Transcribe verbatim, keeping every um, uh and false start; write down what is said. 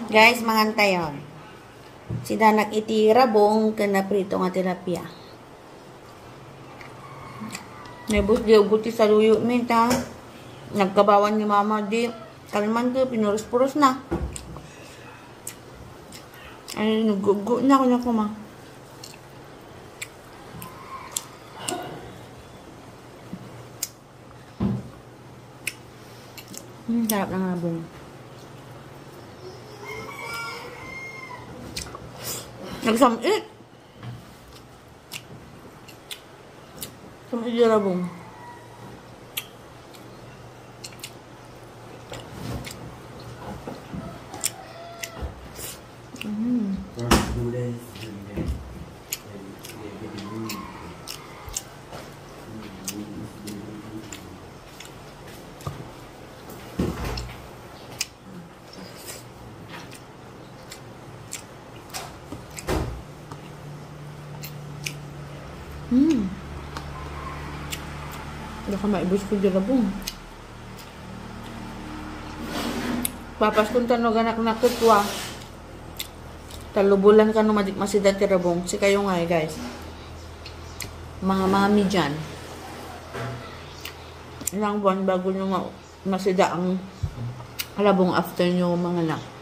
Guys, mangan tayo. Sidanak iti rabong ken naprito nga tilapia. Naibus di ugot ti saluyo mi ta. Nagkabawan ni mama di kalman ko, pinurus-purus na. Ay, naguggo na ako na kuma. Hmm, sarap ng rabong. Nagsamit. Samit di rabong. Mm. Hmm. Baka maibus ko di rabong. Papas kung tano ganak na kutwa. Talubulan kano madik masida ti rabong. Sikayo nga, eh, guys. Mga mami dyan. Ilang buwan bago nyo ma-, masida ang rabong after nyo manganak.